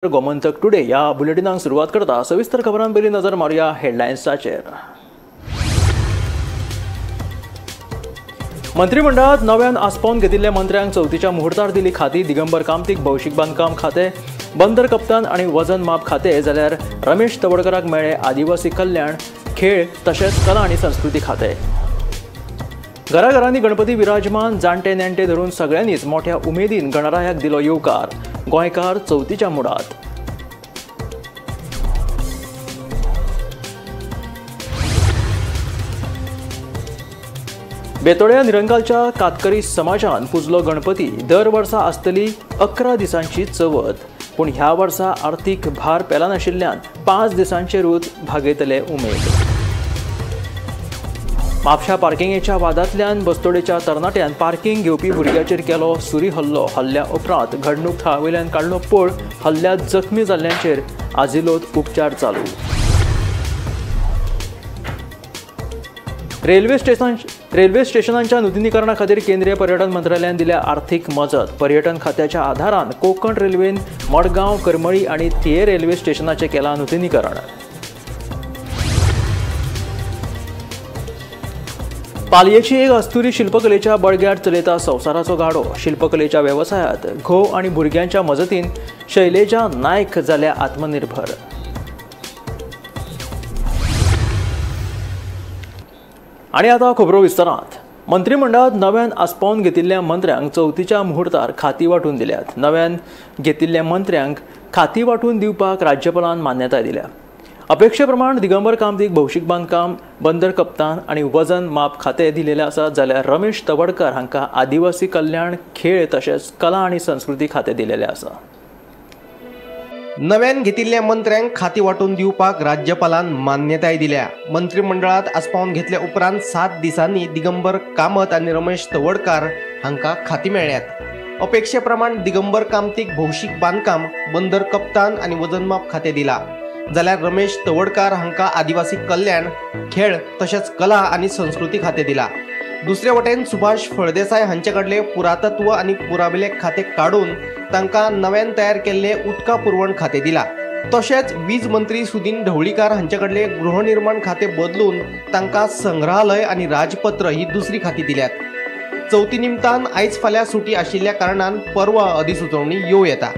Gomantak today ह्या बुलेटिनाक सुरवात करता. सविस्तर खबरां पयलीं नजर मारुया हेडलायन्साचेर. मंत्रिमंडळात नव्यान आस्पावन घेतिल्ल्या मंत्र्यांक चवथीच्या मुहूर्तार दिली खाती. दिगंबर कामतीक भौशीक बांदकाम खाते, बंदर कप्तान आनी वजन माप खाते, जाल्यार रमेश तवडकराक मेळ्ळे आदिवासी कल्याण, खेळ तशेंच कला आनी संस्कृती खाते. घराघरांनी गणपती विराजमान, जाणटे नेणटे धरून सगळ्यांनीच मोठ्या उमेदीन गणरायाक दिलो येवकार. गोंयकार चवथीच्या मुडात. बेतोड्या निरंकालच्या कातकरी समाजान पुजलो गणपती. दर वर्सा आसतली 11 दिसांची चवथ, पूण ह्या वर्सा आर्थीक भार पेलानाशिल्ल्यान 5 दिसांचेरूच भागयतले उमेद. म्हापशा पार्किंगेच्या वादांतल्यान बस्तोडेच्या तरणाट्यान पार्किंग घेवपी भुरग्याचेर केलो सुरी हल्लो. हल्ल्या उपरांत घडणूक थळावयल्यान काडलो पळ. हल्ल्यांत जखमी जाल्ल्यांचेर आजिलोत उपचार चालू. रेल्वे स्टेशनांच्या नुतनीकरणा खातीर केंद्रीय पर्यटन मंत्रालयान दिल्या आर्थीक मजत. पर्यटन खात्याच्या आधारान कोंकण रेल्वेन मडगांव, करमळी आनी थिये रेल्वे स्टेशनाचें केलां नुतनीकरण. पालयेची एक अस्तुरी शिल्पकलेच्या बळग्यार चलयता संवसाराचो गाडो. शिल्पकलेच्या वेवसायात घोव आनी भुरग्यांच्या मजतीन शैलेजा नायक जाल्या आत्मनिर्भर. आनी आतां खबरो विस्तारांत. मंत्रिमंडळात नव्यान आस्पावन घेतिल्ल्या मंत्र्यांक चवथीच्या मुहूर्तार खाती वांटून दिल्यात. नव्यान घेतिल्ल्या मंत्र्यांक खाती वांटून दिवपाक राज्यपालान मान्यताय दिल्या. अपेक्षे प्रमाण दिगंबर कामतीक भौशीक बांदकाम, बंदर कप्तान आनी वजन माप खाते दिलेले आसा, जाल्यार रमेश तवडकर हांकां आदिवासी कल्याण, खेळ तशेंच कला आनी संस्कृती खाते दिलेले आसा. नव्यान घेतिल्ल्या मंत्र्यांक खाती वांटून दिवपाक राज्यपालान मान्यताय दिल्या. मंत्रिमंडळात आस्पावन घेतल्या उपरांत 7 दिसांनी दिगंबर कामत आनी रमेश तवडकार हांकां खाती मेळ्ळ्यात. अपेक्षे प्रमाण दिगंबर कामतीक भौशीक बांदकाम, बंदर कप्तान आनी वजनमाप खाते दिला, जाल्यार रमेश तवडकार हांकां आदिवासी कल्याण, खेळ तशेंच कला आनी संस्कृती खाते दिला. दुसरे वटेन सुभाष फळदेसाय हांचे कडले पुरातत्व आनी पुराभिलेख खाते काडून तांकां नव्यान तयार केल्ले उदका पुरवण खाते दिला. तशेंच वीज मंत्री सुदीन ढवळीकार हांचे कडले गृहनिर्माण खाते बदलून तांकां संग्रहालय आनी राजपत्र ही दुसरी खाती दिल्यात. चवथी निमतान आयज फाल्यां सुटी आशिल्ल्या कारणान परवा अधिसुचोवणी येवं येता.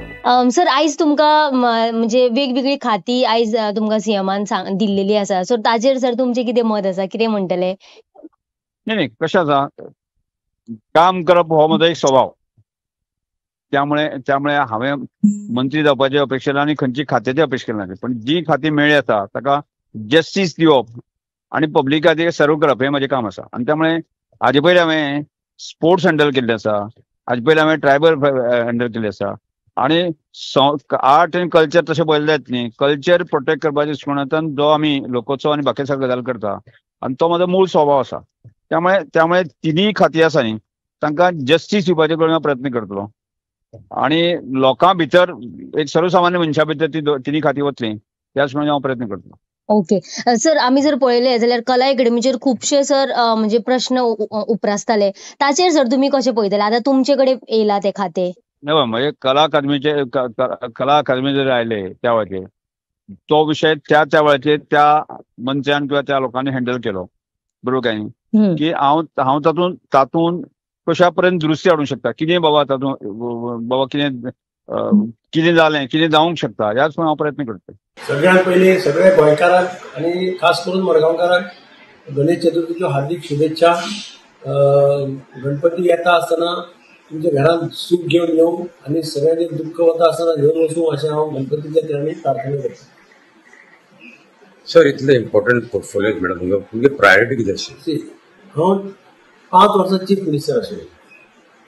सर, आयज तुमकां म्हणजे वेगवेगळी खाती आयज तुमकां सीएमान दिल्लेली आसा, सो ताजेर सर तुमचें कितें मत आसा, कितें म्हणटले? नाही, कशें आसा, काम करप हो म्हजो एक स्वभाव. त्यामुळे त्यामुळे हांवें मंत्री जावपाची अपेक्षा केली आनी खंयची खात्याची अपेक्षा केली ना, पण जी खाती मेळ्ळी आसा ताका जस्टीस दिवप आनी पब्लिकाक सर्व करप हें म्हजें काम आसा. आनी त्यामुळे हाजे पयलीं हांवें स्पोर्ट्स हँडल केल्ले आसा, हाजे पयलीं हांवें ट्रायबल हँडल केल्ले आसा आनी आर्ट आनी कल्चर तशें पळयलें जायत न्ही, कल्चर प्रोटेक्ट करपाच्या दृश्टिकोनांतल्यान जो आमी लोकोत्सव आनी बाकी सगळे गजाल करता आनी तो म्हजो मूळ स्वभाव आसा. त्यामुळे त्यामुळे तिनूय खाती आसा न्ही तांकां जस्टीस दिवपाचे करून हांव प्रयत्न करतलो आनी लोकां भितर एक सर्वसामान्य मनशां भितर ती तिनूय खाती वतली त्याच प्रमाणे हांव प्रयत्न करतलो. ओके सर, आमी जर पळयलें जाल्यार कला अकॅडमीचेर खुबशे सर म्हणजे प्रश्न उप्रासताले, ताचेर सर तुमी कशें पळयतले? आतां तुमचे कडेन येयला ते खाते. नाही, म्हणजे कला अकादमीचे कला अकादमी जर आयले त्या वेळाचेर तो विशय त्या त्या वेळाचेर त्या मंत्र्यान किंवा त्या लोकांनी हँडल केलो, बरोबर काय न्ही? की हांव हांव तातूंत तातूंत कशा पर्यंत दुरुस्ती हाडूंक शकता, कितें बाबा तातूंत बाबा कितें कितें जालें, कितें जावंक शकता, ह्याच हांव प्रयत्न करता. सगळ्यात पयलीं सगळ्या गोंयकारांक आनी खास करून मडगांवकारांक गणेश चतुर्थीच्यो हार्दिक शुभेच्छा. गणपती येता आसतना तुमच्या घरांत सूख घेवन येवं आनी सगळ्यांनी दुख्ख वता आसतना घेवन वचूं अशें हांव गणपतीच्या चरणी प्रार्थना करता. सर, इतले इम्पॉर्टंट पोर्टफोलिओ मॅडम, तुमगे प्रायोरिटी कितें आशिल्ली? हांव 5 वर्सां चीफ मिनिस्टर आशिल्लो,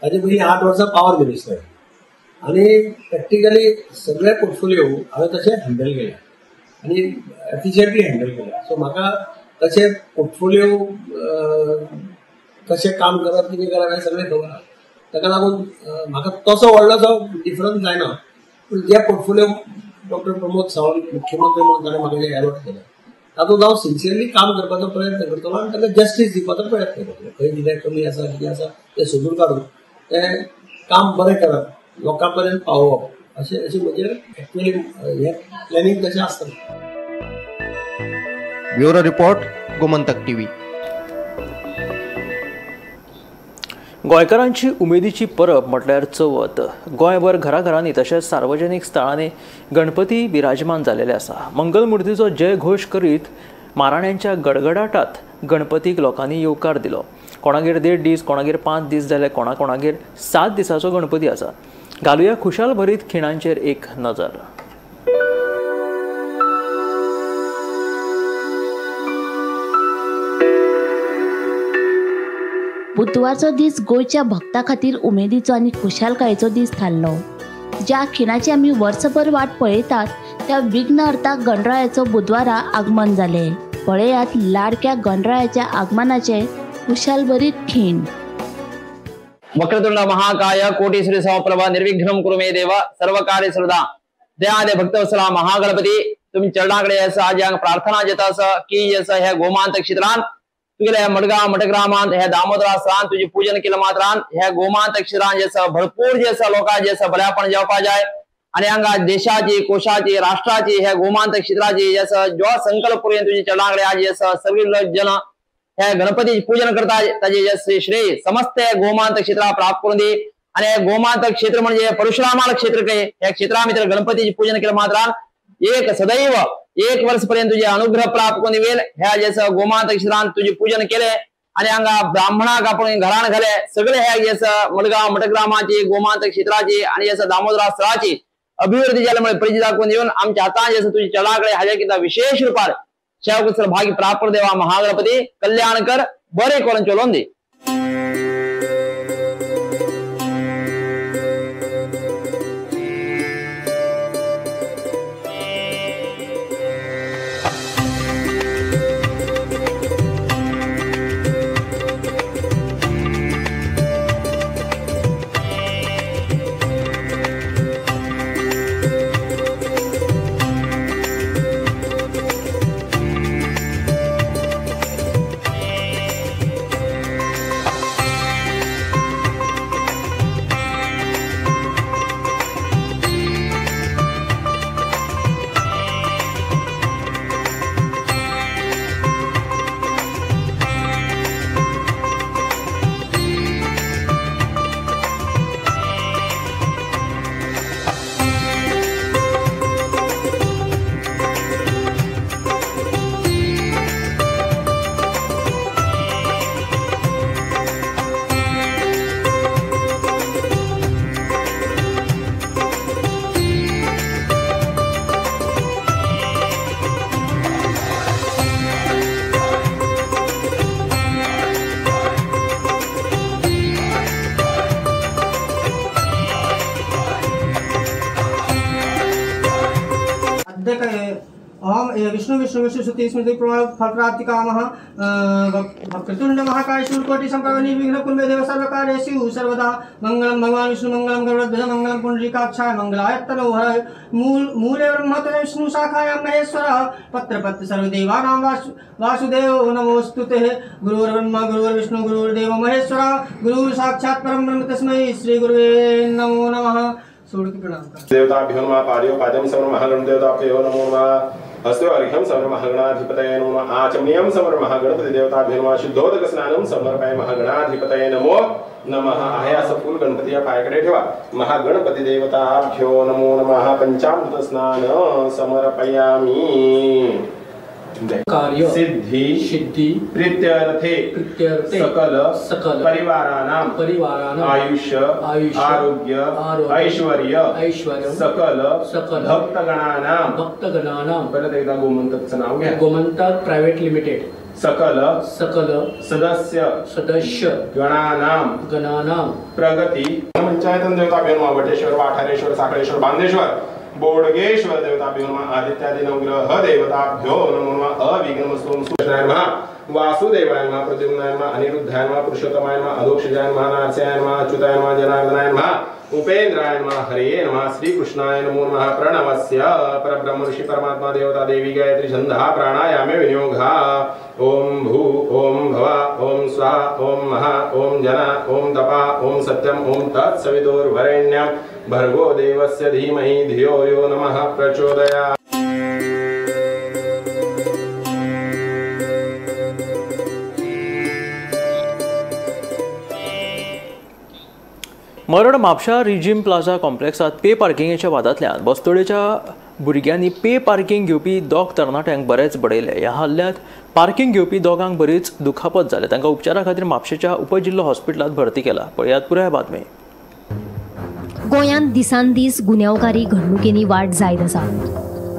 ताजे पयलीं 8 वर्सां पावर मिनिस्टर, आनी प्रॅक्टिकली सगळे पोर्टफोलिओ हांवें तशें हँडल केल्या आनी एफिशियंटली हँडल केल्या. सो म्हाका तशें पोर्टफोलिओ कशें काम करप, कितें करप हें सगळें खबर आसा. ताका लागून म्हाका तसो व्हडलोसो डिफरन्स जायना, पूण जे पोर्टफोलिओ डॉक्टर प्रमोद सावंत मुख्यमंत्री म्हणून ताणें म्हाका जे एलॉट केलें तातूंत हांव सिन्सियरली काम करपाचो प्रयत्न करतलो आनी ताका जस्टीस दिवपाचो प्रयत्न करतलो. खंय कितें कमी आसा, कितें आसा तें सोदून काडून तें काम बरें करप, लोकां पर्यंत पावोवप अशें अशें म्हजें एक्चुअली हें प्लॅनिंग तशें आसता. Bureau report, Gomantak TV. गोंयकारांची उमेदीची परब म्हटल्यार चवथ. गोंयभर घराघरांनी तशेंच सार्वजनीक स्थळांनी गणपती विराजमान जालेले आसा. मंगलमुर्तीचो जयघोश करीत माराण्यांच्या गडगडाटात गणपतीक लोकांनी येवकार दिलो. कोणागेर 1.5 दीस, कोणागेर 5 दीस जाल्यार कोणाकोणागेर 7 दिसाचो गणपती आसा. घालुया खुशाल भरीत खिणांचेर एक नजर. बुधवारचो दीस गोंयच्या भक्तां खातीर उमेदीचो आनी खुशालकायेचो दीस थारलो. ज्या खिणाची आमी वर्सभर वाट पळयतात त्या विघ्नहर्ता गणरायाचो बुधवारा आगमन जालें. पळयात लाडक्या गणरायाच्या आगमनाचे खुशालभरीत खीण. वक्रतुंड महाकाय कोटी सूर्य समप्रभ निर्विघ्नं कुरु मे देव सर्वकार्य सर्वदा. दयादे भक्तवत्सला महागणपती तुमी चरणाकडे आज प्रार्थना जेता आसा की ह्या गोमांत क्षेत्रान तुगेल्या मडगांव मठग्रामांत ह्या दामोदरा स्थान तुझे पूजन केलं मात्रान ह्या गोमांत क्षेत्रान जसं भरपूर जसं लोकां जसं बऱ्यापण जेवपा जाय आणि हांगा देशाची कोशाची राष्ट्राची ह्या गोमांत क्षेत्राची जसं जो संकल्प करून तुझे चरणाकडे आज जसं सगळी जन ह्या गणपतीचे पूजन करता ताजे श्रेय समस्त गोमांत क्षेत्रा प्राप्त करून दी. आणि गोमांत क्षेत्र म्हणजे परशुरामाल क्षेत्र काय ह्या क्षेत्रा भितर गणपतीचे पूजन केलं मात्रान एक सदैव 1 वर्ष पर्यंत तुझे अनुग्रह प्राप्त करून वेल. ह्या जसं गोमांत क्षेत्रान तुझे पूजन केले आणि हांगा ब्राह्मणाक आपण घरान घाले सगळे ह्या जसं मडगांव मठग्रामाची गोमांत क्षेत्राची आणि जसं दामोदरा स्थळाची अभिवृद्धी जाल्यामुळे परिचित दाखवून येऊन आमच्या हातान जसं तुझ्या चरणाकडे हाज्या कितें विशेष रुपार सेवक भाग्य प्राप्त देवा महागणपती कल्याण कर बरे करून चलोवन दी. विष्णु विष्णु विष्णु सुती स्मृति प्रमाण फल प्राप्ति कामः वक्रतुंड महाकाय सूर्यकोटि समप्रभ निर्विघ्नं कुरु मे देव सर्वकार्येषु सर्वदा. मंगलम भगवान विष्णु मंगलम गरुड़ध्वज मंगलम पुंडरीकाक्षाय मंगलाय तनोहराय. मूले ब्रह्मतने विष्णु शाखायां महेश्वरः पत्र पत्र सर्वदेवानां वासुदेव नमोस्तुते. गुरुर्ब्रह्मा गुरुर्विष्णु गुरुर्देव महेश्वरः गुरुर् साक्षात् परं ब्रह्म तस्मै श्री गुरुवे नमो नमः. देवताभ्यो नमः पादयो पाद्यं समर महागण देवताभ्यो नमो नमः. हस्तो अर्घ्यं समर महागणाधिपतये नमः. आचमनीयं समर महागणपति देवताभ्यो नमः. शुद्धोदक स्नानं समर्पय महागणाधिपतये नमो नमः. आहे असं फूल गणपतीच्या पायाकडे ठेवा. महागणपती देवताभ्यो नमो नमः. पंचामृत स्नान समर्पयामि. कार्य सिद्धी सिद्धी प्रीत्यर्थे प्रीत्यर्थे सकल सकल परिवाराणां परिवाराणां आयुष्य आयुष्य आरोग्य आरोग्य ऐश्वर्य ऐश्वर्य सकल सकल भक्तगणानां भक्तगणानां. परत एकदा गोमंतकचं नाव घ्या. गोमंतक प्रायव्हेट लिमिटेड सकल सकल सदस्य सदस्य गणानां गणानां प्रगती पंचायतन देवताभ्यो नमः. वटेश्वर वाठारेश्वर साखळेश्वर बांदेश्वर बोडगेश्वर देवताभ्यो नमः. आदित्यादि नवग्रह देवताभ्यो नमो नमः. अविघ्नमस्तु सुकृष्णाय नमः. वासुदेवाय नमः. प्रद्युम्नाय नमः. अनिरुद्धाय नमः. पुरुषोत्तमाय नमः. अधोक्षजाय नमः. नारसिंहाय नमः. अच्युताय नमः. जनार्दनाय नमः. उपेन्द्राय नमः हरये नमः श्रीकृष्णाय नमो नमः। प्रणवस्य परब्रह्म ऋषि परमात्मा देवता देवी गायत्री छन्दः प्राणायामे विनियोगः। ओम भू ओम भव ओम स्वाहा ओम महा ओम जना ओम तपा ओम सत्यम ओम तत्सवितुर्वरेण्यं भर्गो देवस्य धीमहि धियो यो नमः प्रचोदयात्। मरड म्हापशा रिजीम प्लाझा कॉम्प्लेक्सात पे पार्किंगेच्या वादांतल्यान बस्तोडेच्या भुरग्यांनी पे पार्किंग घेवपी दोग तरणाट्यांक बरेच बडयले। ह्या हल्ल्यांत पार्किंग घेवपी दोगांक बरीच दुखापत जाले। तांकां उपचारा खातीर म्हापशेच्या उपजिल्लो हॉस्पिटलांत भरती केला। पळयात पुराय बातमी। गोंयांत दिसान दीस गुन्यांवकारी घडणुकेंनी वाड जायत आसा।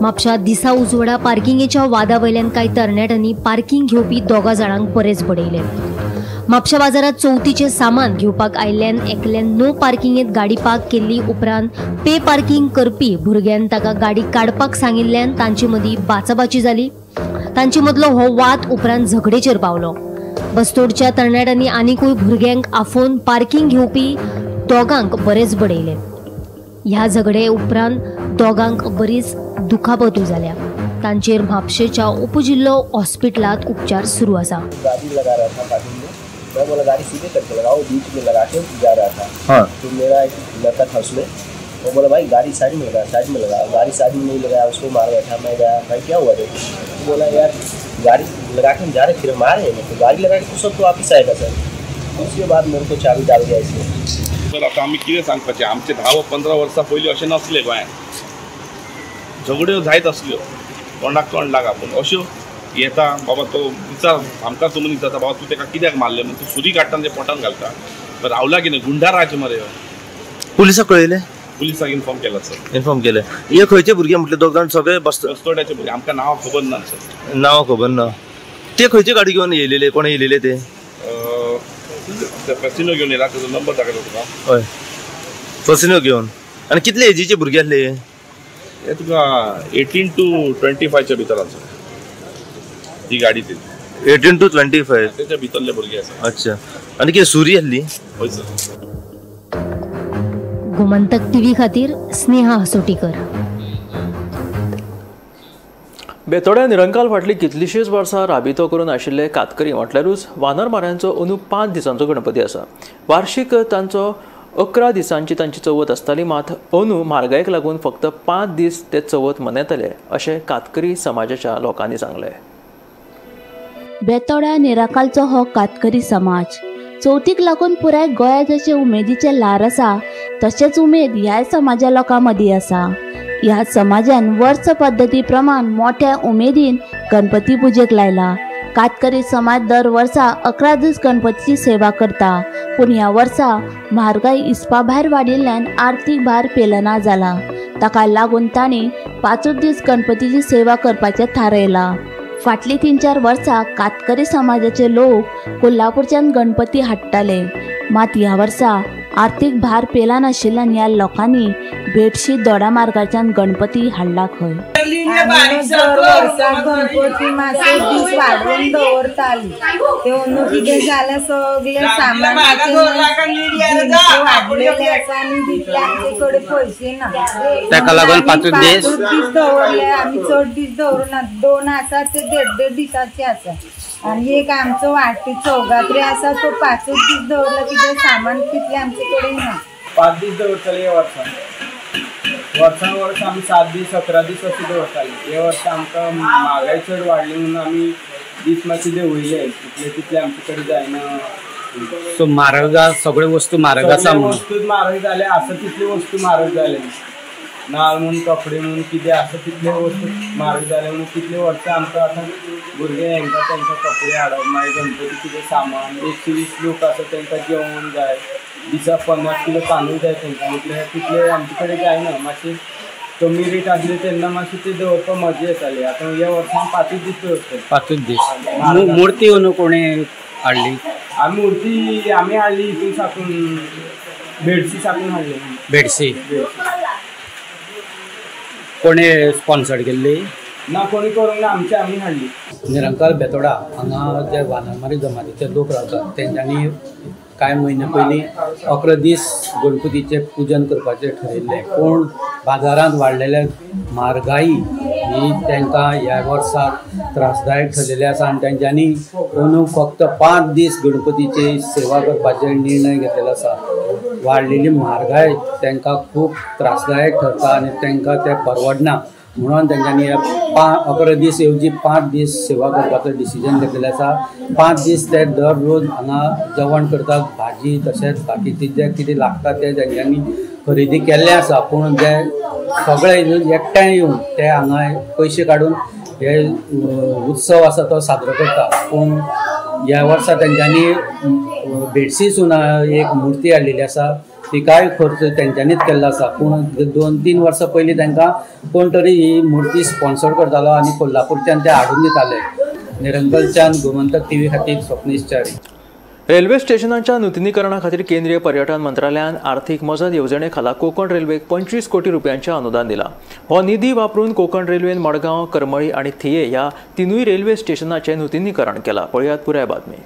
म्हापशा दिसा उजवाडा पार्किंगेच्या वादा वयल्यान कांय तरणाट्यांनी पार्किंग घेवपी दोगा जाणांक बरेच बडयले। म्हापशा बाजारात चवथीचें सामान घेवपाक आयिल्ल्यान एकल्यान नो पार्किंगेंत गाडी पार्क केल्ली। उपरांत पे पार्किंग करपी भुरग्यान ताका गाडी काडपाक सांगिल्ल्यान तांचे मदीं बाचाबाची जाली। तांचे मदलो हो वाद उपरांत झगडेचेर पावलो। बस्तोडच्या तरणाट्यांनी आनिकूय भुरग्यांक आफोवन पार्किंग घेवपी दोगांक बरेच बडयले। ह्या झगडे उपरांत दोगांक बरीच दुखापतूय जाल्या। तांचेर म्हापशेच्या उपजिल्लो हॉस्पिटलांत उपचार सुरू आसा। गाडी लगा रहा था पार्किंग में, मैं बोला गाड़ी सीधे करके लगाओ, बीच में लगा के जा रहा था। हाँ। तो मेरा एक लड़का था उसमें, वो बोला भाई गाड़ी साइड में लगा, साइड में लगा। गाड़ी साइड में नहीं लगाया, उसको मार बैठा। मैं गया भाई क्या हुआ रे, तो बोला यार गाड़ी लगा के हम जा रहे फिर हम आ रहे हैं, तो गाड़ी लगा के तो सब तो वापस आएगा सर। उसके बाद मेरे को चाबी डाल गया इसमें। तर आतां आमी कितें सांगपाचें, आमचे 10 वा 15 वर्सां पयलीं अशें नासलें गोंयांत, झगड्यो जायत आसल्यो, तोंडाक तोंड लागा, पूण अश्यो येता बाबा तो विचार आमकां तो मनीस जाता बाबा तूं ताका कित्याक मारलें म्हण तूं सुरी काडटा आनी ते पोटान घालता, रावला कितें गुंडा राज मरे। पुलिसाक कळयलें? पुलिसाक इन्फॉर्म केला सर। इन्फॉर्म केलें। हे खंयचे भुरगे म्हटले दोग जाण सगळे बस्तोड्याचे भुरगे, आमकां नांवां खबर ना सर। नांवां खबर ना। ते खंयचे गाडी घेवन येयलेले, कोण येयलेले ते? फसिनो घेवन येयला, ताजो नंबर दाखयलो तुका। हय, फसिनो घेवन। आनी कितले एजीचे भुरगे आसले हे? तुका 18 to 25 भितर आसा ही गाडी। ती 18 to 25 त्याच्या भितरले भुरगे आसा। अच्छा, आनी कितें सुरी आसली? हय सर। गोमंतक टीव्ही खातीर स्नेहा हसोटीकर। बेतोड्या निरंकाल फाटली कितलीशींच वर्सां राबितो करून आशिल्ले कातकरी म्हटल्यारूच वानरमाऱ्यांचो अंदू 5 दिसांचो गणपती आसा। वार्षिक तांचो 11 दिसांची तांची चवथ आसताली, मात अंदू म्हारगायेक लागून फक्त 5 दीस ते चवथ मनयतले अशें कातकरी समाजाच्या लोकांनी सांगलें। बेतोडा निराकालचो हो कातकरी समाज चवथीक लागून पुराय गोंया जशें उमेदीचें ल्हार आसा तशेंच उमेद ह्याय समाजा लोकां मदीं आसा। ह्या समाजान वर्स पद्दती प्रमाण मोठ्या उमेदीन गणपती पुजेक लायला। कातकरी समाज दर वर्सा 11 दीस गणपतीची सेवा करता, पूण ह्या वर्सा म्हारगाय हिसपा भायर वाडिल्ल्यान आर्थीक भार पेलना जाला। ताका लागून तांणी 5 दीस गणपतीची सेवा करपाचें थारायलां। फाटलीं 3-4 वर्सां कातकरी समाजाचे लोक कोल्हापूरच्यान गणपती हाडटाले, मात ह्या वर्सा आर्थीक भार पेला नाशिल्ल्यान ह्या लोकांनी भेटशी दोडामार्गाच्यान गणपती हाडला खंय। दर वर्सा गणपती मातशे दीस वाडोवन दवरताली, ते अंदू कितें जालें सगळें सामानाचे वाडलेलें आसा आनी तितले आमचे कडेन पयशे ना, ताका लागून 5 दीस दवरले आमी, चड दीस दवरुना। 2 आसा ते 1.5-1.5 दिसाचे आसा आनी एक आमचो वाटी चौगात्री आसा तो 5 दीस दवरला, कितें सामान तितलें आमचे कडेन ना। 5 दीस दवरतले हे वर्सा, वर्सान वर्स आमी 7 दीस 11 दीस अशें दवरताले। हे वर्सा आमकां म्हारगाय चड वाडली म्हणून आमी दीस मातशे देंवयले, तितले तितले आमचे कडेन जायना। सो म्हारग सगळ्यो वस्तू म्हारग आसा म्हणून वस्तू म्हारग जाले आसा तितल्यो वस्तू म्हारग जाले, नाल म्हूण कपडे म्हूण कितें आसा तितल्यो वस्तू म्हारग जाले म्हणून तितले वर्सां आमकां आतां भुरगे हेंकां तेंकां कपडे हाडप, मागीर गणपती कितें सामान, 120 लोक आसा तेंकां जेवण जाय, दिसा 50 किलो तांदूळ जाय तेंकां, म्हटल्यार तितले आमचे कडेन जायना। मातशें कमी रेट आसली तेन्ना मातशें ते दवरपाक मजा येताली। आतां ह्या वर्सा 5 दीस दवरतले। 5 दीस। मुर्ती अंदू कोणें हाडली? आमी मुर्ती आमी हाडली हितून साकून, भेडशी साकून हाडली। भेडशी कोणें स्पॉन्सर्ड केल्ली? ना, कोणी करूंक ना, आमचे आमी हाडली। निरंकाल बेतोडा हांगा जे वानरमारी जमातीचे लोक रावतात तेंच्यांनी कांय म्हयने पयलीं 11 दीस गणपतीचें पुजन करपाचें ठरयल्लें, पूण बाजारांत वाडलेल्या म्हारगाई ही तांकां ह्या वर्साक त्रासदायक ठरलेली आसा आनी तेंच्यांनी अंदू फक्त 5 दीस गणपतीची सेवा करपाचे निर्णय घेतलेलो आसा. वाडलेली म्हारगाय तांकां खूब त्रासदायक ठरता आनी तांकां तें परवडना म्हणून तेंच्यांनी 11 दीस येवजी 5 दीस सेवा करपाचो डिसिजन घेतलेलें आसा. 5 दीस ते दररोज हांगा जेवण करतात, भाजी तशेंच बाकीचे जें कितें लागता तें तेंच्यांनी खरेदी केल्लें आसा, पूण जे सगळे एकठांय येवन ते हांगा पयशे काडून हे उत्सव आसा तो साजरो करता. पूण ह्या वर्सा तेंच्यांनी भेडसीसून एक मुर्ती हाडलेली आसा, तिकाय खर्च तेंच्यांनीच केल्लो आसा. पूण 2-3 वर्सां पयलीं तांकां कोण तरी ही मुर्ती स्पॉन्सर करतालो आनी कोल्हापूरच्यान ते हाडून दिताले. निरंकलच्यान गोमंतक टीव्ही खातीर स्वप्नेश च्यारी. रेल्वे स्टेशनांच्या नुतनीकरणा खातीर केंद्रीय पर्यटन मंत्रालयान आर्थिक मजत येवजणे खाला कोकण रेल्वेक 25 कोटी रुपयांचें अनुदान दिलां. हो निधी वापरून कोकण रेल्वेन मडगांव, करमळी आनी थिये ह्या 3 रेल्वे स्टेशनाचें नुतनीकरण केलां. पळयात पुराय बातमी.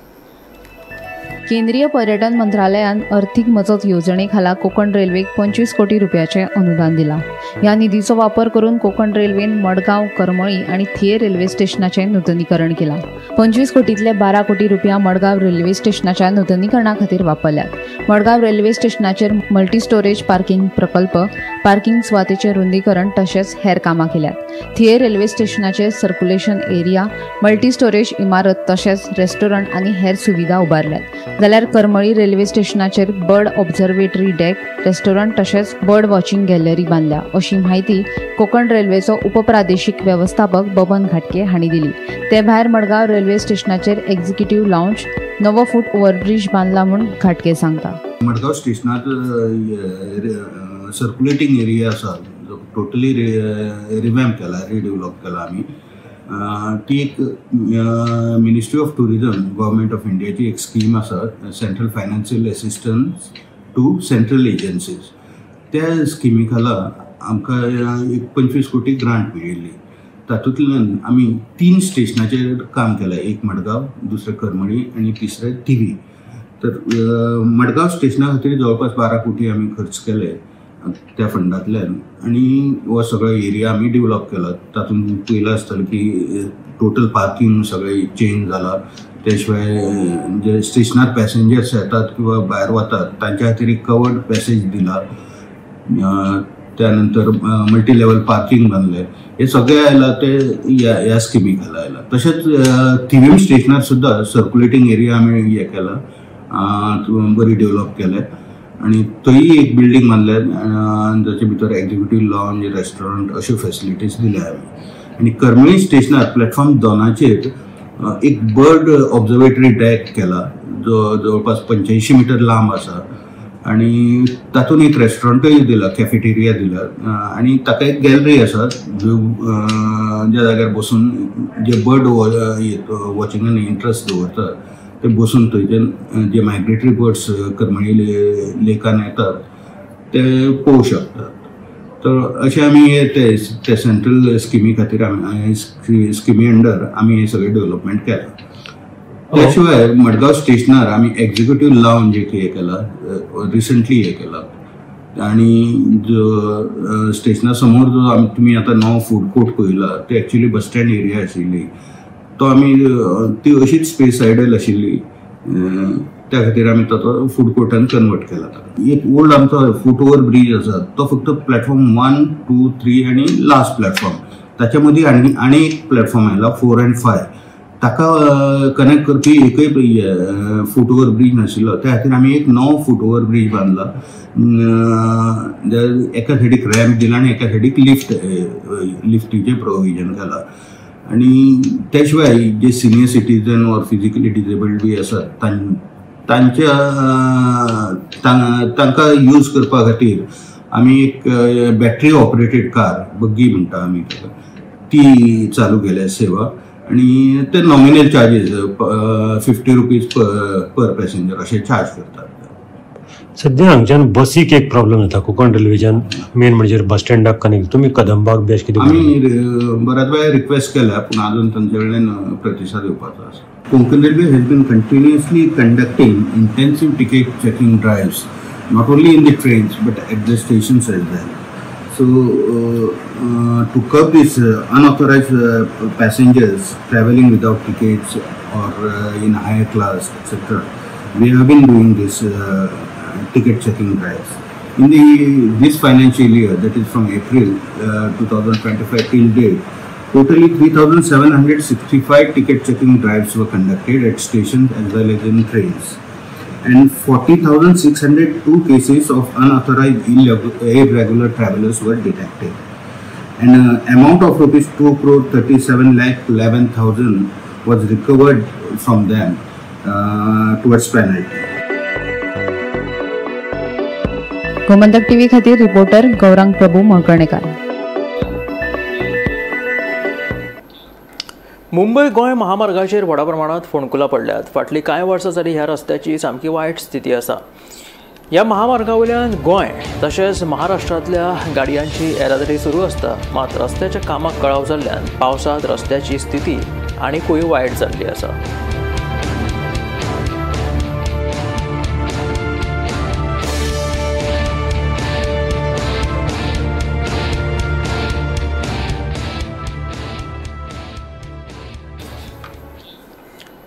केंद्रीय पर्यटन मंत्रालयान आर्थिक मजत येवजणे खाला कोकण रेल्वेक 25 कोटी रुपयाचें अनुदान दिलां. ह्या निधीचो वापर करून कोकण रेल्वेन मडगांव, करमळी आनी थिये रेल्वे स्टेशनाचें नुतनीकरण केलां. 25 कोटींतले 12 कोटी रुपया मडगांव रेल्वे स्टेशनाच्या नुतनीकरणा खातीर वापरल्यात. मडगांव रेल्वे स्टेशनाचेर मल्टी स्टोरेज पार्किंग प्रकल्प, पार्किंग सुवातेचें रुंदीकरण तशेंच हेर कामां केल्यात. थिये रेल्वे स्टेशनाचेर सर्क्युलेशन एरिया, मल्टी स्टोरेज इमारत तशेंच रेस्टॉरंट आनी हेर सुविधा उबारल्यात. जाल्यार करमळी रेल्वे स्टेशनाचेर बर्ड ऑब्झर्वेटरी डेक, रेस्टॉरंट तशेंच बर्ड वॉचिंग गॅलरी बांदल्या अशी म्हायती कोकण रेल्वेचो उपप्रादेशीक वेवस्थापक बबन घाटके हांणी दिली. ते भायर मडगांव रेल्वे स्टेशनाचेर एक्झिक्युटिव्ह लावंज, नवो फूट ओव्हरब्रीज बांदला म्हूण घाटके सांगता. मडगांव स्टेशनार सर्क्युलेटिंग एरिया आसा, टोटली रिवॅम्प केला, रिडेव्हलप केला आमी. ती एक ministry of tourism government of इंडियाची एक स्कीम आसा, central financial assistance to central agencies. त्या स्किमी खाला आमकां एक 25 कोटी ग्रांट मेळिल्ली. तातूंतल्यान आमी 3 स्टेशनाचेर काम केलें, एक मडगांव, दुसरें करमळी आनी तिसरें थिवी. तर मडगांव स्टेशना खातीर जवळपास 12 कोटी आमी खर्च केले त्या फंडांतल्यान आनी हो सगळो एरिया आमी डेव्हलप केला. तातूंत पयलां आसतलें की टोटल पार्किंग सगळें चेंज जाला, ते शिवाय जे स्टेशनार पॅसेंजर्स येतात किंवा भायर वतात तांच्या खातीर एक कवर्ड पॅसेज दिला, त्यानंतर मल्टी लेवल पार्किंग बांदलें. हे सगळें आयलां ते ह्या स्किमी खाला आयलां. तशेंच थिवीम स्टेशनार सुद्दां सर्क्युलेटींग एरिया आमी हें केला, बरी डेव्हलप केलें आनी थंय एक बिल्डींग बांदल्या जाचे भितर एक्झिक्युटीव लावंज, रेस्टॉरंट अश्यो फेसिलिटीज दिल्या आमी. आनी करमळी स्टेशनार प्लॅटफॉर्म 2 एक बर्ड ऑब्जर्वेटरी डॅक केला जो जवळपास 85 मिटर लांब आसा आनी तातूंत एक रेस्टॉरंटूय दिला, कॅफेटेरिया दिला आनी ताका एक गॅलरी आसा ज्या जाग्यार बसून जे बर्ड वॉचिंगान इंट्रस्ट दवरतात ते बसून थंयच्यान जे मायग्रेटरी बर्ड्स करमळी लेकान येतात ते पळोवंक शकतात. तर अशें आमी हे ते सेंट्रल स्किमी खातीर आमी स्किमी अंडर आमी हे सगळें डेव्हलपमेंट केलां. त्या शिवाय मडगांव स्टेशनार आमी एक्झिक्युटीव लावंज एक हें केलां, रिसंटली हें केलां. आनी जो स्टेशना समोर जो आमी तुमी आतां नवो फूड कोर्ट पळयला ते एक्चुअली बस स्टँड एरिया आशिल्ली, तो आमी ती अशीच स्पेस आयडल आशिल्ली, त्या खातीर आमी ताचो फूड कोर्टान कन्वर्ट केला. ताका एक ओल्ड आमचो फूट ओवर ब्रीज आसा तो फक्त प्लॅटफॉर्म 1, 2, 3 आनी लास्ट प्लॅटफॉर्म, ताच्या मदीं आनी एक प्लॅटफॉर्म आयला 4 आनी 5, ताका कनेक्ट करपी एकय फूट ओवर ब्रीज नाशिल्लो. त्या खातीर आमी एक नवो फूट ओवर ब्रीज बांदला, एका सायडीक रॅम्प दिला आनी एका सायडीक लिफ्टीचें प्रोविजन केलां. आनी त्या शिवाय जे senior citizen or physically disabled बी आसात तांच्या तांकां यूज करपा खातीर आमी एक बॅटरी ऑपरेटेड कार, बग्गी म्हणटा आमी ताका, ती चालू केल्या सेवा. आनी ते nominal charges 50 rupees per passenger अशें चार्ज करतात. सद्या हांगच्यान बसीक एक प्रॉब्लम जाता कोकण रेल्वेच्यान, मेन म्हणजे बस स्टँडाक कनेक्ट. तुमी कदंबाक बी अशें कितें आमी बऱ्याच वेळा रिक्वेस्ट केल्या पूण आजून तांचे कडल्यान प्रतिसाद येवपाचो आसा. Konkan Railway has been continuously conducting intensive ticket checking drives, not only in the trains but at the stations as well. So, to curb these unauthorized passengers traveling without tickets or in higher class, etc., we have been doing this ticket checking drives. In this financial year, that is from April 2025 till date, totally 3,765 ticket checking drives were conducted at stations as well as in trains, and 40,602 cases of unauthorized irregular travelers were detected. And amount of rupees 2,37,11,000 was recovered from them towards penalty. Gomantak TV खातीर reporter Gaurang Prabhu Malkarnekar. Mumbai Goa महामार्गाचेर व्हडा प्रमाणात फोंडकुलां पडल्यात. फाटलीं कांय वर्सां जाली ह्या रस्त्याची सामकी वायट स्थिती आसा. ह्या महामार्गा वयल्यान गोंय तशेंच महाराष्ट्रांतल्या गाडयांची येरादारी सुरू आसता. मात रस्त्याच्या कामाक कळाव जाल्ल्यान पावसांत रस्त्याची स्थिती आनीकूय वायट जाल्ली आसा.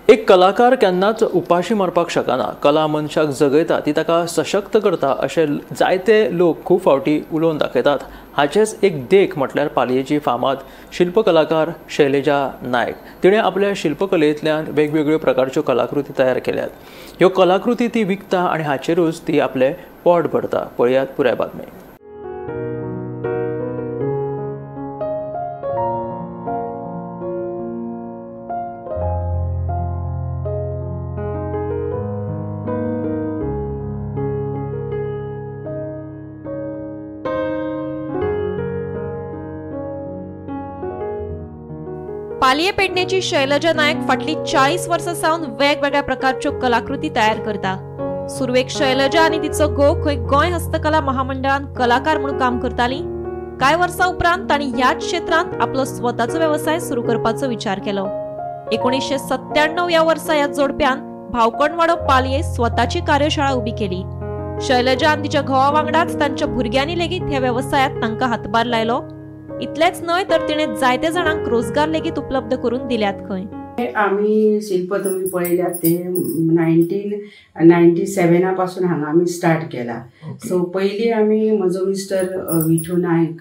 एक कलाकार केन्नाच उपाशी मरपाक शकना. कला मनशाक जगयता, ती ताका सशक्त करता अशें जायते लोक खूब फावटी उलोवन दाखयतात. हाचेच एक देख म्हटल्यार पालयेची फामाद शिल्पकलाकार शैलजा नायक. तिणें आपल्या शिल्पकलेंतल्यान वेगवेगळ्यो प्रकारच्यो कलाकृती तयार केल्यात. ह्यो कलाकृती ती विकता आनी हाचेरूच ती आपलें पोट भरता. पळयात पुराय बातमी. पालये पेडणेची शैलजा नायक फाटली 40 वर्सां सावन वेगवेगळ्या प्रकारच्यो कलाकृती तयार करता. सुरवेक शैलजा आनी तिचो घोव खंय गोंय हस्तकला महामंडळान कलाकार म्हणून काम करताली. कांय वर्सां उपरांत तांणी ह्याच क्षेत्रांत आपलो स्वताचो वेवसाय सुरू करपाचो विचार केलो. 1997 ह्या वर्सा ह्या जोडप्यान भावकणवाडो पालये स्वताची कार्यशाळा उबी केली. शैलजा आनी तिच्या घोवा वांगडाच तांच्या भुरग्यांनी लेगीत ह्या वेवसायांत तांकां हातभार लायलो. इतलेंच न्हय तर तिणें जायते जाणांक रोजगार लेगीत उपलब्ध करून दिल्यात. खंय आमी शिल्प तुमी पळयल्यात ते 1997 पासून हांगा आमी स्टार्ट केला. सो पयलीं आमी म्हजो मिस्टर विठू नायक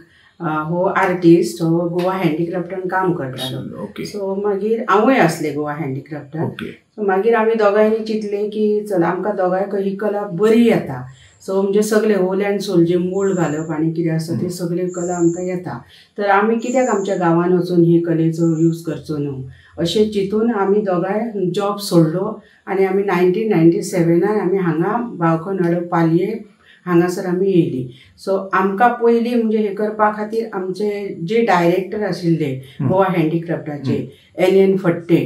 हो आर्टिस्ट, हो गोवा हँडीक्राफ्टान काम करतालो. सो मागीर हांवूय आसलें गोवा हँडीक्राफ्टान. सो मागीर आमी दोगांयनी चिंतलें की चल आमकां दोगांयक ही कला बरी येता. सो म्हणजे सगळे होल अँड सोल जे मूळ घालप आनी कितें आसा ते सगळे कला आमकां येता, तर आमी कित्याक आमच्या गांवान वचून ही कलेचो यूज करचो न्हू अशें चिंतून आमी दोगांय जॉब सोडलो आनी आमी 1997 आमी हांगा भावकणवाडो पालये हांगासर आमी येयली. सो आमकां पयलीं म्हणजे हें करपा खातीर आमचे जे डायरेक्टर आशिल्ले गोवा हँडीक्राफ्टाचे एन फट्टे,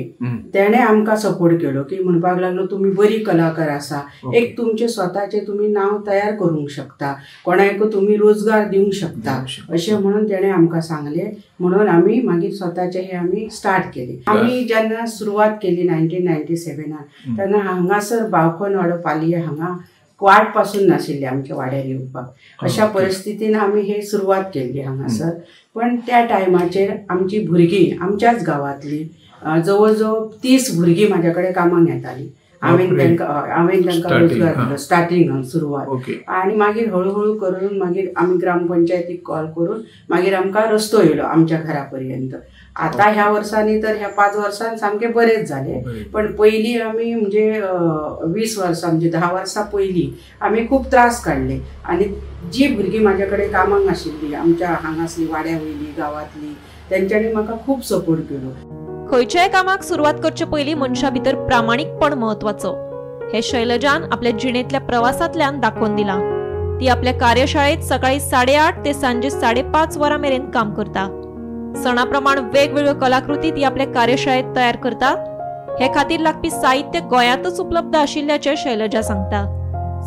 तेणें आमकां सपोर्ट केलो की म्हणपाक लागलो तुमी बरी कलाकार आसा, एक तुमचें स्वताचें तुमी नांव तयार करूंक शकता, कोणाक तुमी रोजगार दिवंक शकता अशें म्हणून तेणें आमकां सांगलें. म्हणून आमी मागीर स्वताचें हें आमी स्टार्ट केलें. आमी जेन्ना सुरवात केली 1997 तेन्ना हांगासर बावकणवाडो पालये हांगा वाट पासून नाशिल्ली आमच्या वाड्यार येवपाक. अशा परिस्थितीन आमी हे सुरवात केल्ली हांगासर. पण त्या टायमाचेर आमची भुरगीं आमच्याच गांवांतली जवळ जवळ 30 भुरगीं म्हाज्या कडेन कामाक येतालीं. हांवें तांकां रोजगार दिलो स्टार्टिंग सुरवात. आनी मागीर हळूहळू करून मागीर आमी ग्रामपंचायतीक कॉल करून मागीर आमकां रस्तो येयलो आमच्या घरा पर्यंत. आतां ह्या वर्सांनी तर ह्या 5 वर्सांत सामकें बरेंच जालें. पण पयलीं आमी म्हणजे 20 वर्सां म्हणजे 10 वर्सां पयलीं आमी खूब त्रास काडले. आनी जी भुरगीं म्हाज्या कडेन कामाक आशिल्लीं आमच्या हांगासली वाड्या वयली गांवांतली तेंच्यांनी म्हाका खूब सपोर्ट केलो. खंयच्याय कामाक सुरवात करचे पयलीं मनशा भितर प्रामाणीकपण म्हत्वाचो हे शैलजान आपल्या जिणेंतल्या प्रवासांतल्यान दाखोवन दिलां. ती आपल्या कार्यशाळेत सकाळी 8:30 ते सांजे 5:30 वरां मेरेन काम करता. सणा प्रमाण वेगवेगळ्यो कलाकृती ती आपल्या कार्यशाळेत तयार करता. हे खातीर लागपी साहित्य गोंयांतच उपलब्ध आशिल्ल्याचें शैलजा सांगता.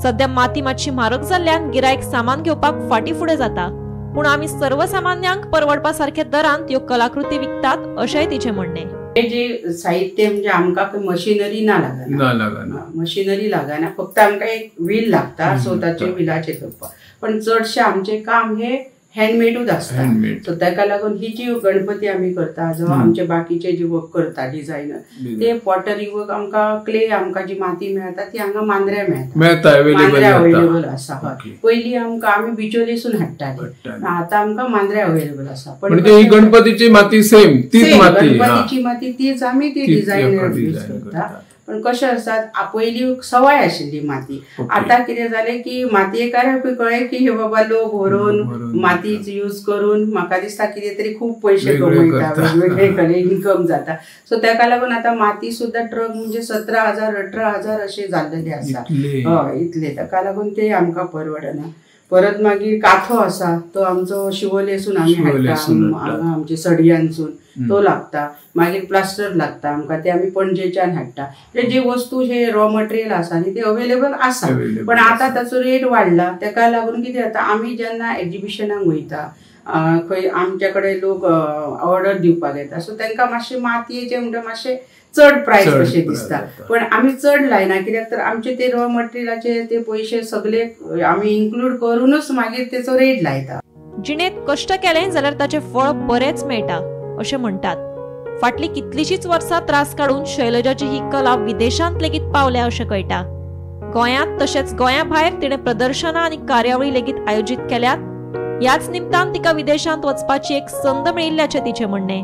सध्या माती मातशी म्हारग जाल्ल्यान गिरायक सामान घेवपाक फाटीं फुडें जाता, पूण आमी सर्वसामान्यांक परवडपा सारख्या दरांत ह्यो कलाकृती विकतात अशेंय तिचें म्हणणें. हे जे साहित्य म्हणजे आमकां मशिनरी ना लागना, मशिनरी लागना, फक्त आमकां एक व्हील लागता, सो ताचे व्हिलाचेर करपाक. पण चडशें आमचें काम हे हँडमेडूच आसता. सो ताका लागून ही जी गणपती आमी करता, जो आमचे बाकीचे जे वर्क करता डिझायनर, ते पॉटरी वर्क आमकां क्ले, आमकां जी माती मेळटा ती हांगा मांद्र्या मेळटा, मांद्र्या अवेलेबल आसा. हय, पयलीं आमकां आमी बिचोलेसून हाडटाले, आतां आमकां मांद्र्या अवेलेबल आसा. पण गणपतीची माती सेम तीच माती, गणपतीची माती तीच आमी ती डिझायनर यूज करता. पण कशें आसा, पयलीं सवाय आशिल्ली माती, आतां कितें जालें की मातयेकाराकूय कळ्ळें की हे बाबा लोक व्हरून माती यूज करून म्हाका दिसता कितें तरी खूब पयशे कमयता, वेगवेगळे कडेन इन्कम जाता. सो ताका लागून आतां माती सुद्दां ट्रक म्हणजे 17,000 18,000 अशें जाल्लेले आसा. हय, इतले. ताका लागून ते आमकां परवडना. परत मागीर काथो आसा तो आमचो शिवोलेसून आमी हाडटा, हांगा आमचे सडयांसून तो लागता. मागीर प्लास्टर लागता आमकां, ते आमी पणजेच्यान हाडटा. म्हणजे जे वस्तू जे रॉ मटेरियल आसा न्ही ते अवेलेबल आसा, पण आतां ताचो रेट वाडला. ताका लागून कितें जाता, आमी जेन्ना एग्जिबिशनाक वयता, खंय आमचे कडेन लोक ऑर्डर दिवपाक येता, सो तांकां मातशें मातयेचें म्हणटा मातशें चड प्रायस कशें दिसता, पण आमी चड लायना, कित्याक तर आमचे ते रॉ मटेरियलाचे ते पयशे सगळे आमी इन्क्लूड करूनच मागीर तेचो रेट लायता. जिणेंत कश्ट केलें जाल्यार ताचें फळ बरेंच मेळटा अशें म्हणटात. फाटलीं कितलींशींच वर्सां त्रास काडून शैलजाची ही कला विदेशांत लेगीत पावल्या अशें कळटा. गोंयांत तशेंच गोंया भायर तिणें प्रदर्शनां आनी कार्यावळी लेगीत आयोजीत केल्यात. ह्याच निमतान तिका विदेशांत वचपाची एक संद मेळिल्ल्याचें तिचें म्हणणें.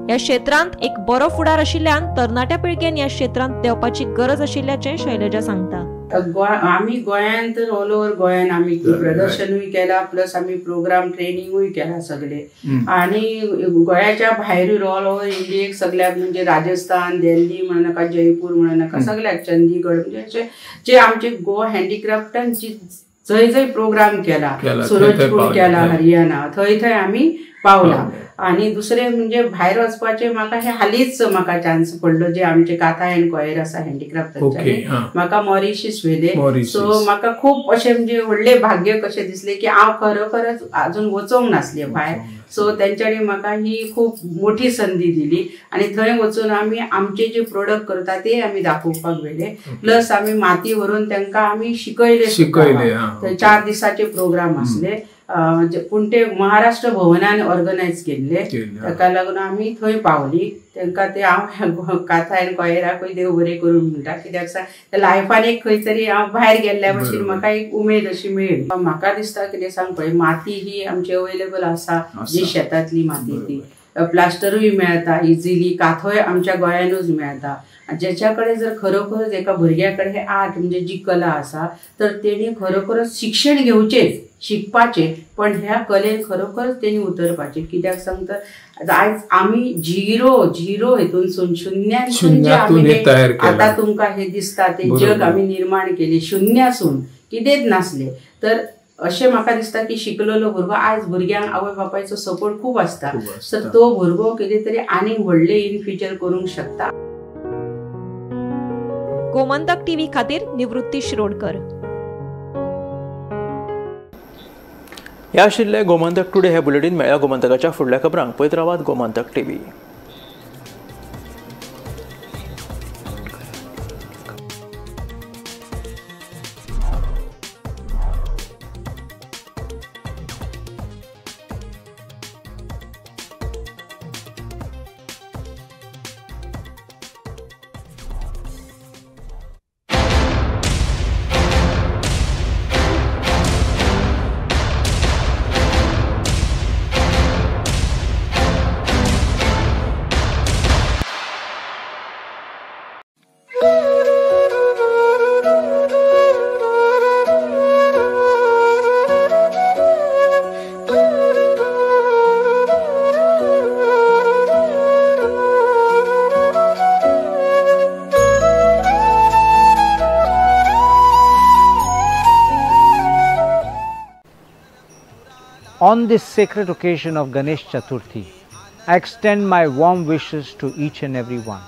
ह्या क्षेत्रांत एक बरो फुडार आशिल्ल्यान तरणाट्या पिळगेन ह्या क्षेत्रांत देंवपाची गरज आशिल्ल्याचें शैलजा सांगता. आमी गोंयांत तर ऑल ओवर गोंयान आमी प्रदर्शनूय केला, प्लस आमी प्रोग्राम ट्रेनिंगूय केला सगळे. आनी गोंयाच्या भायरूय ऑल ओवर इंडियेक सगळ्याक, म्हणजे राजस्थान, दिल्ली म्हणू नाका, जयपूर म्हणू नाका, सगळ्याक, चंदीगड, म्हणजे अशे जे आमचे गोवा हँडीक्राफ्टान जंय जंय प्रोग्राम केला, सुरजपूर केला, हरियाणा, थंय थंय आमी पावला. आनी दुसरें म्हणजे भायर वचपाचें म्हाका हे हालींच म्हाका चान्स पडलो, जे आमचे काथा अँड कॉयर आसा हँडीक्राफ्ट, म्हाका मॉरिशस व्हेले. सो म्हाका खूब अशें म्हणजे व्हडलें भाग्य कशें दिसलें की हांव खरोखरच आजून वचोंक नासलें भायर. सो तेंच्यांनी म्हाका ही खूब मोठी संदी दिली आनी थंय वचून आमी आमचे जे प्रोडक्ट करता ते आमी दाखोवपाक व्हेले, प्लस आमी माती व्हरून तांकां आमी शिकयले. थंय 4 दिसाचे प्रोग्राम आसले, पूण ते महाराष्ट्र भवनान ऑर्गनायज केल्ले, ताका लागून आमी थंय पावली. तांकां ते हांव काथा आनी कॉयराकूय देव बरें करूं म्हणटा, कित्याक सांग लायफान एक खंय तरी हांव भायर गेल्ल्या भशेन म्हाका एक उमेद अशी मेळ्ळी. म्हाका दिसता कितें सांग पळय, माती ही आमची अवेलेबल आसा, जी शेतांतली माती ती, प्लास्टरूय मेळटा इजिली, काथोय आमच्या गोंयानूच मेळटा. ज्याच्या कडेन जर खरोखरच एका भुरग्या कडेन हे आर्ट म्हणजे जी कला आसा तर तेणी खरोखरच शिक्षण घेवचेच, शिकपाचें, पण ह्या कलेन खरोखरच तेणी उतरपाचें. कित्याक सांगता, आयज आमी झिरो हेतूनसून शुन्यासून जे आमी आतां तुमकां हें दिसता तें जग आमी निर्माण केलें शुन्यासून, कितेंच नासलें. तर अशें म्हाका दिसता की शिकलेलो भुरगो, आयज भुरग्यांक आवय बापायचो सपोर्ट खूब आसता, तर तो भुरगो कितें तरी आनीक व्हडलें इन फ्युचर करूंक शकता. गोमंतक टीव्ही खातीर निवृत्ती शिरोडकर. ह्या आशिल्लें गोमंतक टुडे हे बुलेटीन. मेळ्ळ्या गोमंतकाच्या फुडल्या खबरांक पळयत रावात Gomantak TV. On this sacred occasion of Ganesh Chaturthi, I extend my warm wishes to each and every one.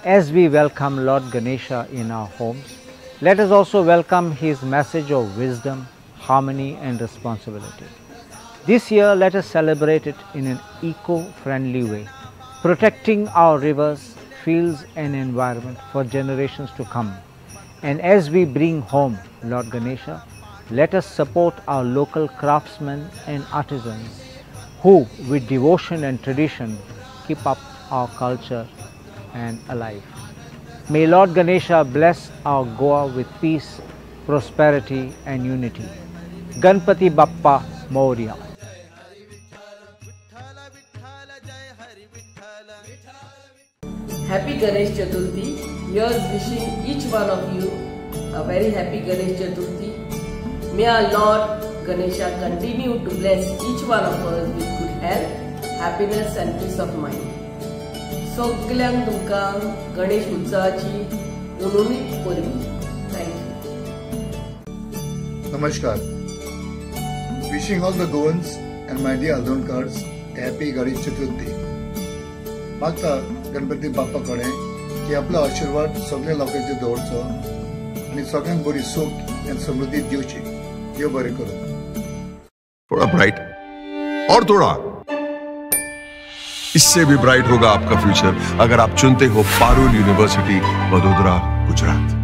As we welcome Lord Ganesha in our homes, let us also welcome his message of wisdom, harmony and responsibility. This year, let us celebrate it in an eco-friendly way. protecting our rivers, fields and environment for generations to come. And as we bring home Lord Ganesha, let us support our local craftsmen and artisans who, with devotion and tradition, keep up our culture and alive. May Lord Ganesha bless our Goa with peace, prosperity and unity. Ganpati Bappa Morya. Happy Ganesh Chaturthi. Here's wishing each one of you a very happy Ganesh Chaturthi. May our Lord Ganesha continue to bless each one of us with good health, happiness and peace of mind. सगल्यांक तुमकां गणेश उत्सवाची उनुनीत परबी. Thank you. Namaskar. Wishing all the Goans and my dear Aldonkars a happy Ganesh Chaturthi. मागता गणपती बाप्पा कडेन की आपलो आशिर्वाद सगळ्या लोकांचेर दवरचो आनी सगळ्यांक बरी सुख आनी समृद्धी दिवची. देव बरें करूं. थोड़ा ब्राइट और थोड़ा इससे भी ब्राइट होगा आपका फ्यूचर अगर आप चुनते हो पारुल यूनिवर्सिटी, वडोदरा, गुजरात.